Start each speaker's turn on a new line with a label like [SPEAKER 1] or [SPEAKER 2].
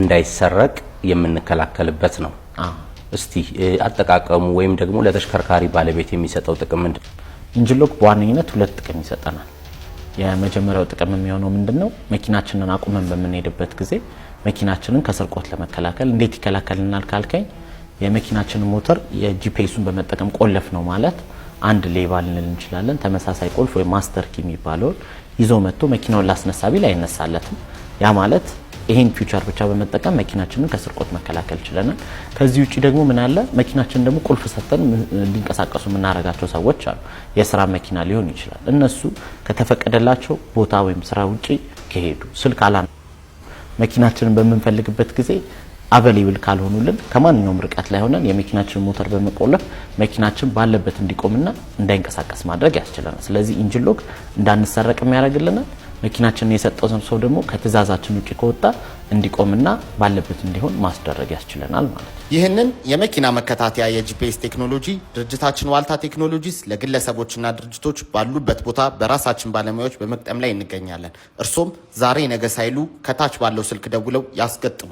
[SPEAKER 1] እንዳይሰረቅ የምንከላከልበት ነው። እስቲ አጠቃቀሙ ወይም ደግሞ ለተሽከርካሪ ባለቤት የሚሰጠው ጥቅም ምንድን ነው?
[SPEAKER 2] Engine lock በዋነኝነት ሁለት ጥቅም ይሰጠናል። የመጀመሪያው ጥቅም የሚሆነው ምንድን ነው? መኪናችንን አቁመን በምንሄድበት ጊዜ መኪናችንን ከስርቆት ለመከላከል። እንዴት ይከላከልናል ካልከኝ፣ የመኪናችንን ሞተር የ GPS ኡን በመጠቀም ቆለፍነው ማለት አንድ ሌባ ልንል እንችላለን፣ ተመሳሳይ ቁልፍ ወይም master key የሚባለውን ይዞ መጥቶ መኪናውን ላስነሳ ቢል አይነሳለትም። ያ ማለት ይሄን feature ብቻ በመጠቀም መኪናችንን ከስርቆት መከላከል ችለናል። ከዚህ ውጭ ደግሞ ምን አለ? መኪናችንን ደግሞ ቁልፍ ሰጥተን እንዲንቀሳቀሱ የምናደርጋቸው ሰዎች አሉ። የስራ መኪና ሊሆን ይችላል። እነሱ ከተፈቀደላቸው ቦታ ወይም ስራ ውጪ ከሄዱ፣ ስልክ አላ መኪናችንን በምንፈልግበት ጊዜ available ካልሆኑልን፣ ከማንኛውም ርቀት ላይ ሆነን የመኪናችንን ሞተር በመቆለፍ መኪናችን ባለበት እንዲቆምና እንዳይንቀሳቀስ ማድረግ ያስችለናል። ስለዚህ engine lock እንዳንሰረቅ ያደርግልናል። መኪናችንን የሰጠው ሰው ደግሞ ከትእዛዛችን ውጭ ከወጣ እንዲቆምና ባለበት እንዲሆን ማስደረግ ያስችለናል ማለት ነው።
[SPEAKER 3] ይህንን የመኪና መከታተያ የ GPS ቴክኖሎጂ ድርጅታችን ዋልታ ቴክኖሎጂስ ለግለሰቦችና ድርጅቶች ባሉበት ቦታ በራሳችን ባለሙያዎች በመግጠም ላይ እንገኛለን። እርሶም ዛሬ ነገ ሳይሉ ከታች ባለው ስልክ ደውለው ያስገጥሙ።